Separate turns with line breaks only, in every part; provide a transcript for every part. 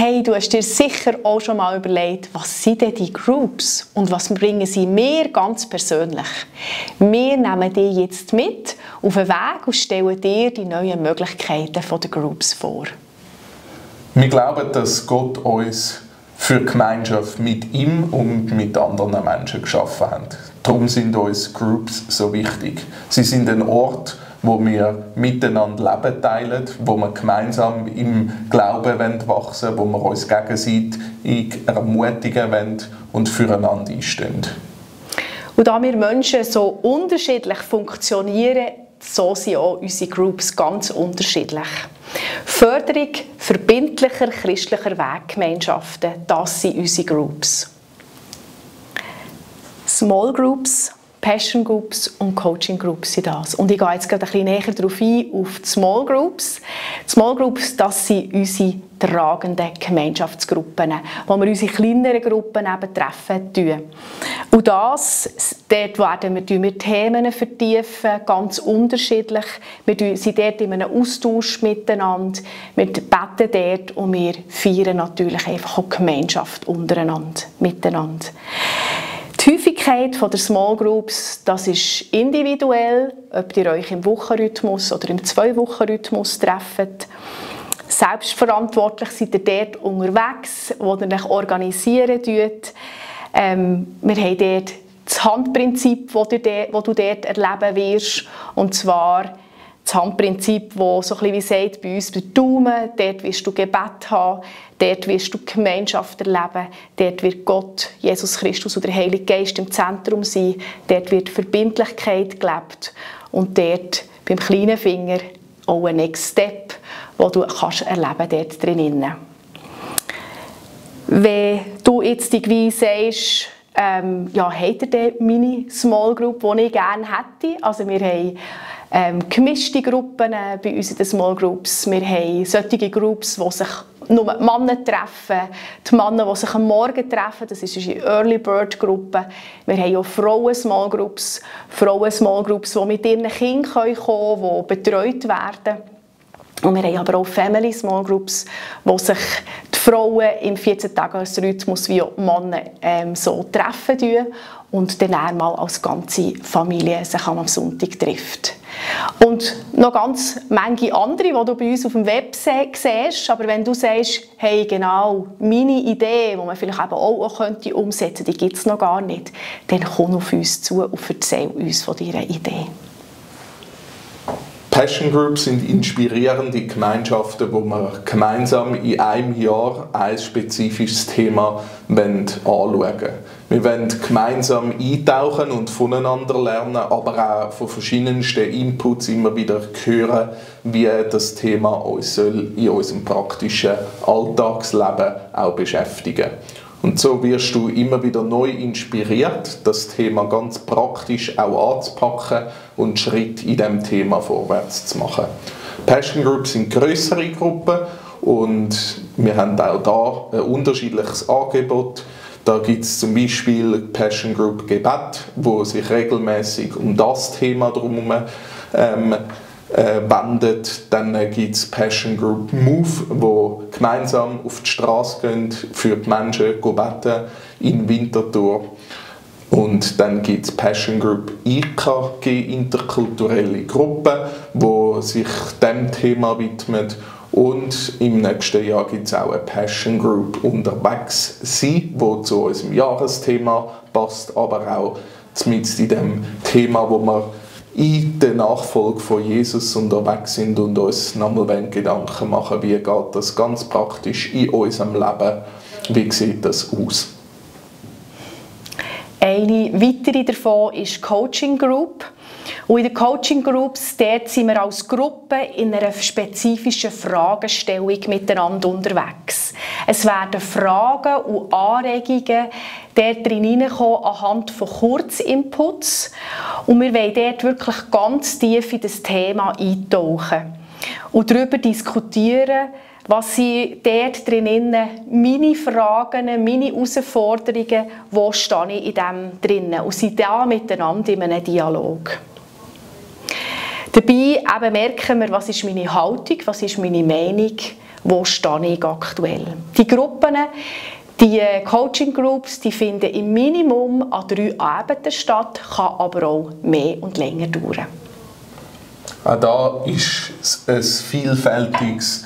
Hey, du hast dir sicher auch schon mal überlegt, was sind denn die Groups und was bringen sie mir ganz persönlich? Wir nehmen dich jetzt mit auf den Weg und stellen dir die neuen Möglichkeiten der Groups vor.
Wir glauben, dass Gott uns für die Gemeinschaft mit ihm und mit anderen Menschen geschaffen hat. Darum sind uns Groups so wichtig. Sie sind ein Ort, wo wir miteinander Leben teilen, wo wir gemeinsam im Glauben wachsen wollen, wo wir uns gegenseitig ermutigen wollen und füreinander einstehen.
Und da wir Menschen so unterschiedlich funktionieren, so sind auch unsere Groups ganz unterschiedlich. Förderung verbindlicher christlicher Weggemeinschaften, das sind unsere Groups. Small Groups, Passion Groups und Coaching Groups sind das. Und ich gehe jetzt gerade ein bisschen näher darauf ein, auf die Small Groups. Die Small Groups, das sind unsere tragenden Gemeinschaftsgruppen, wo wir unsere kleineren Gruppen eben treffen. Und dort werden wir Themen vertiefen, ganz unterschiedlich. Wir sind dort in einem Austausch miteinander, wir beten dort und wir feiern natürlich einfach auch Gemeinschaft untereinander, miteinander. Die Häufigkeit der Small Groups, das ist individuell, ob ihr euch im Wochenrhythmus oder im 2-Wochen-Rhythmus trefft. Selbstverantwortlich seid ihr dort unterwegs, wo ihr euch organisieren tut. Wir haben dort das Handprinzip, das du dort erleben wirst. Und zwar das Handprinzip, das so ein bisschen wie sagt, bei uns der Daumen, dort wirst du Gebet haben, dort wirst du Gemeinschaft erleben, dort wird Gott, Jesus Christus und der Heilige Geist im Zentrum sein, dort wird Verbindlichkeit gelebt und dort beim kleinen Finger auch ein Next Step, den du kannst erleben dort drinnen. Wenn du jetzt irgendwie sagst, habt ihr denn meine Small Group, die ich gerne hätte? Also wir haben gemischte Gruppen bei uns in den Small Groups. Wir haben solche Groups, wo sich nur die Männer treffen, die Männer, die sich am Morgen treffen, das ist unsere Early Bird Gruppe. Wir haben auch Frauen-Small Groups, die mit ihren Kindern kommen können, die betreut werden. Und wir haben aber auch Family Small Groups, wo sich die Frauen im 14-Tages-Rhythmus wie auch die Männer so treffen und dann einmal als ganze Familie sich am Sonntag trifft. Und noch ganz manche andere, die du bei uns auf dem Web siehst, aber wenn du sagst, hey, genau, meine Idee, die man vielleicht eben auch umsetzen könnte, die gibt es noch gar nicht, dann komm auf uns zu und erzähl uns von deiner Idee.
Passion Groups sind inspirierende Gemeinschaften, wo wir gemeinsam in einem Jahr ein spezifisches Thema anschauen wollen. Wir wollen gemeinsam eintauchen und voneinander lernen, aber auch von verschiedensten Inputs immer wieder hören, wie das Thema uns in unserem praktischen Alltagsleben auch beschäftigen. Und so wirst du immer wieder neu inspiriert, das Thema ganz praktisch auch anzupacken und Schritt in diesem Thema vorwärts zu machen. Passion Groups sind grössere Gruppen und wir haben auch hier ein unterschiedliches Angebot. Da gibt es zum Beispiel Passion Group Gebet, wo sich regelmäßig um das Thema drumherum wendet. Dann gibt es Passion Group Move, wo gemeinsam auf die Straße gehen, für die Menschen beten in Winterthur. Und dann gibt es Passion Group IKG, interkulturelle Gruppe, wo sich dem Thema widmet. Und im nächsten Jahr gibt es auch eine Passion Group unterwegs sein, die zu unserem Jahresthema passt, aber auch mit in dem Thema, wo wir in der Nachfolge von Jesus unterwegs sind und uns nochmal Gedanken machen, wie geht das ganz praktisch in unserem Leben, wie sieht das aus?
Eine weitere davon ist die Coaching Group. Und in den Coaching Groups dort sind wir als Gruppe in einer spezifischen Fragestellung miteinander unterwegs. Es werden Fragen und Anregungen dort hineinkommen anhand von Kurzinputs. Und wir wollen dort wirklich ganz tief in das Thema eintauchen und darüber diskutieren, was sind dort drinnen meine Fragen, meine Herausforderungen, wo stehe ich in dem drinnen und sind da miteinander in einem Dialog. Dabei eben merken wir, was ist meine Haltung, was ist meine Meinung, wo stehe ich aktuell. Die Gruppen, die Coaching Groups, die finden im Minimum an 3 Abenden statt, kann aber auch mehr und länger dauern.
Auch da ist ein vielfältiges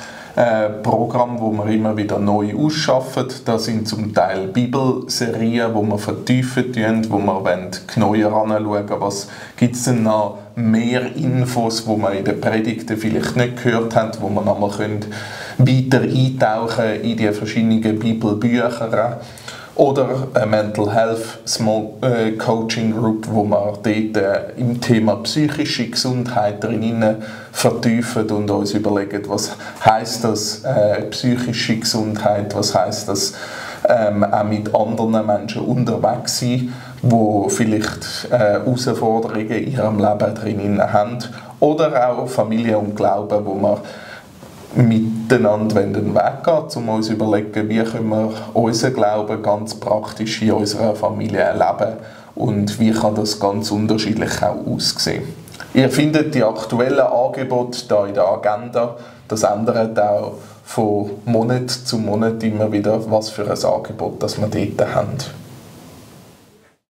Programm, wo wir immer wieder neu ausschaffen. Das sind zum Teil Bibelserien, wo wir vertiefen tun, wo wir genauer anschauen, was gibt es denn noch mehr Infos, die wir in den Predigten vielleicht nicht gehört haben, wo wir nochmal weiter eintauchen in die verschiedenen Bibelbücher. Oder eine Mental Health Small Coaching Group, wo wir dort im Thema psychische Gesundheit drin vertiefen und uns überlegen, was heisst das psychische Gesundheit, was heisst das auch mit anderen Menschen unterwegs sein, die vielleicht Herausforderungen in ihrem Leben drin haben. Oder auch Familie und Glauben, wo wir miteinander den Weg gehen, um uns zu überlegen, wie können wir unseren Glauben ganz praktisch in unserer Familie erleben und wie kann das ganz unterschiedlich auch aussehen. Ihr findet die aktuellen Angebote hier in der Agenda. Das ändert auch von Monat zu Monat immer wieder, was für ein Angebot das wir dort haben.